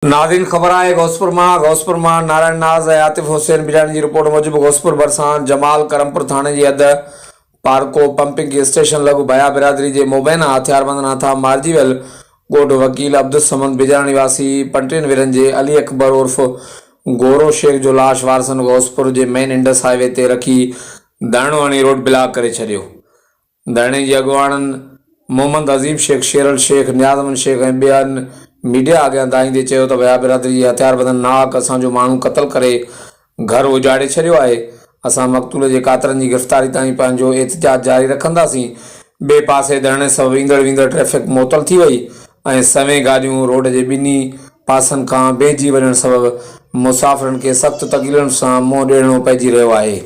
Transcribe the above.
ناظرين خبر آهي غوثپور مان غوثپور مان نارائڻ ناز ۽ عاطف حسين بجاڻي جي رپورٽ موجب غوثپور ڀرسان جمال ڪرمپور ٿاڻي جي حد پارڪو پمپنگ اسٽيشن لڳ ڀيا برادري جي مبينا هٿياربندن هٿان مارجي ويل ڳوٺ وڪيل عبدالصمد بجاڻي واسي پنٽيهن ورهين جي علي اڪبر عرف گورو شيخ جو لاش وارثن غوثپور جي مين انڊس هاء وي تي رکي ڌرڻو هڻي روڊ بلاڪ ڪري ڇڏيو. ڌرڻي جي اڳواڻن محمد عظيم شيخ، شيرل شيخ، نياز احمد شيخ ۽ ٻين ميڊيا اڳيان دانهيندي چيو ته ويا برادري جي هٿياربندن ناحق اسان جو ماڻهو قتل ڪري گهر اجاڙي ڇڏيو آهي، اسان مقتول جي قاتلن جي گرفتاري تائين پنهنجو احتجاج جاري رکنداسين، ٻئي پاسي ڌرڻي سبب ايندڙ ويندڙ ٽريفڪ معطل ٿي وئي ۽ سوين گاڏيون روڊ جي ٻنهي پاسن کان بيهجي وڃڻ سبب مسافرن کي سخت تڪليفن سان منهن ڏيڻو پئجي رهيو آهي.